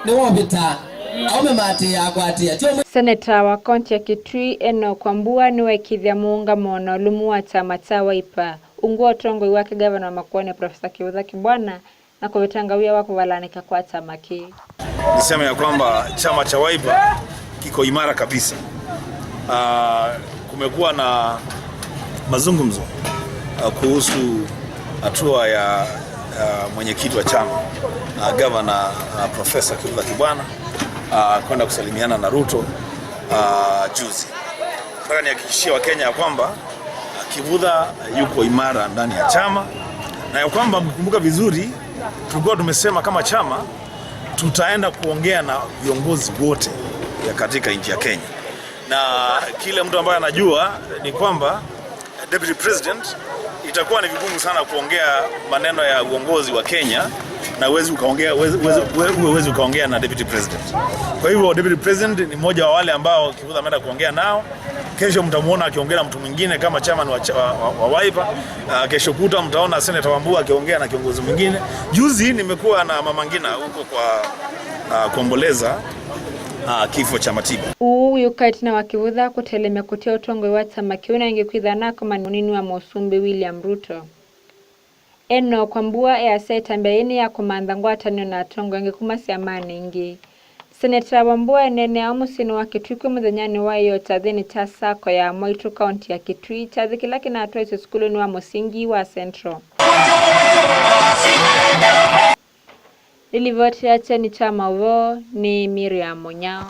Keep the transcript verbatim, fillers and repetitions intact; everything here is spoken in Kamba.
Nĩwovĩta, aũme maatĩĩaa kũatĩĩa. Tyo mwe- Seneta wa kaunti ya Kitui, Enock Wambua, nĩwaĩkĩĩthya mũũngamo na ũlũmu wa kyama kya Wiper ungu wa ũtongoi wake ngavana wa Makueni, Profesa Kivutha Kibwana, na kũvetanga wia wa kũvalanĩka kwa kyama kĩĩ. Niseme ya kwamba chama cha Wiper kiko imara kabisa. Ah, kumekuwa na mazungumzo, ah, kuhusu hatua ya, ya mwenyekiti wa chama, ah, gavana, ah, Profesa Kivutha Kibwana, ah, kwenda kusalimiana na Ruto, ah, juzi. Nataka nihakikishie Wakenya ya kwamba Kivutha yuko imara ndani ya chama, na ya kwamba, mkikumbuka vizuri, tulikuwa tumesema kama chama tutaenda kuongea na viongozi wote ya katika nchi ya Kenya, na kile mtu ambaye anajua ni kwamba deputy president, itakuwa ni vigumu sana kuongea maneno ya uongozi wa Kenya na huwezi ukaongea, huwezi, huwezi, huwezi ukaongea na deputy president. Kwa hivyo deputy president ni mmoja wa wale ambao Kivutha ameenda kuongea nao. Kesho mtamuona akiongea na mtu mwingine kama chairman wa, wa, wa, wa Wiper. Ah, kesho kutwa mtaona Senator Wambua akiongea na kiongozi mwingine. Juzi nimekuwa na Mama Ngina huko kwa, ah, kuomboleza, ah, kifo cha Matiba. Ũu wĩũka ĩtina wa Kivutha kũtelemya kũtia ũtongoi wa kyama kĩu na ĩngĩ kwĩthĩwa nakomana na mũnini wa mũsumbĩ William Ruto. Enock Wambua easya ĩtambya yĩĩ nĩ ya kũmantha ngwatanĩo na atongoi angĩ kuma syamanĩ ingĩ. Seneta Wambua eneenea ũũ mũsyĩnĩ wa Kitui kwĩ mũthenyanĩ wa ĩoo kyathĩnĩ kya sacco ya Mwaitu, kaunti ya Kitui, kyathĩ kĩla kĩnatwaisye sukulunĩ wa mũsingi wa Central. Nĩ livoti ya kyeni kya maũvoo nĩ Miriam Mũnyao.